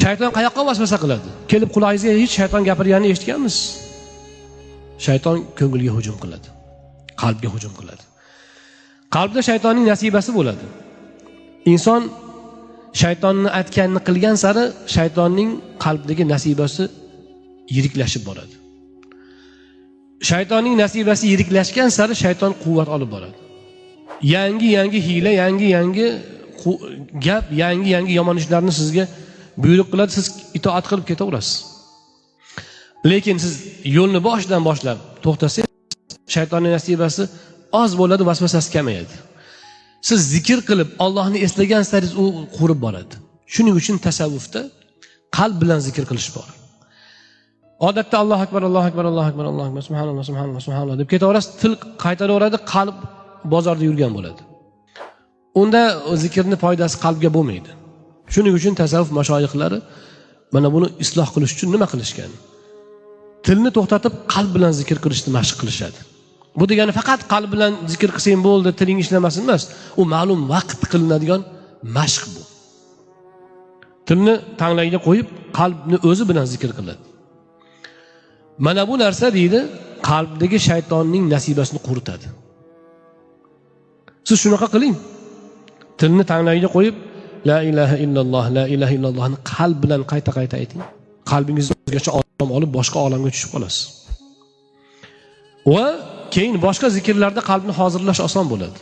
Shayton qayoqqa vasvasa qiladi? Kelib qulog'ingizga hech shayton gapirganini eshitganmisiz? Shayton ko'ngilga hujum qiladi, qalbga hujum qiladi. Qalbda shaytonning nasibasi bo'ladi. Inson shaytonni aytganini qilgan sari shaytonning qalbdagi nasibasi yiriklashib boradi. Shaytonning nasibasi yiriklashgan sari shayton quvvat olib boradi. Yangi yangi hiyla, yangi yangi gap, yangi yangi yomon ishlarni sizga buyruq qiladi, siz itoat qilib ketaverasiz. Lekin siz yo'lni boshidan boshlab to'xtasangiz, shaytonning nasibasi oz bo'ladi, vasvasasi kamayadi. Siz zikr qilib Allohni eslagan saringiz u qurib boradi. Shuning uchun tasavvufda qalb bilan zikr qilish bor. Odatda Allohu akbar, Allohu akbar, Allohu akbar, Allohu akbar, subhanalloh, subhanalloh, subhanalloh deb ketaverasiz, til qaytaraveradi, qalb bozorda yurgan bo'ladi. Unda zikrni foydasi qalbga bo'lmaydi. Shuning uchun tasavvuf mashoyixlari mana buni isloh qilish uchun nima qilishgan? Tilni to'xtatib qalb bilan zikr qilishni mashq qilishadi. Bu degani faqat qalb bilan zikr qilsang bo'ldi, tiling ishlamasin emas. U ma'lum vaqt qilinadigan mashq bu. Tilni tanglayga qo'yib, qalbni o'zi bilan zikr qiladi. Mana bu narsa deydi, qalbdagi shaytonning nasibasini quritadi. Siz shunaqa qiling. Tilni tanglayga qo'yib, la ilaha illalloh, la ilaha illallohni qalb bilan qayta-qayta ayting. Qalbingizni o'zgacha olam olib, boshqa olamga tushib qolasiz. Va keyin boshqa zikrlarda qalbni hozirlash oson bo'ladi.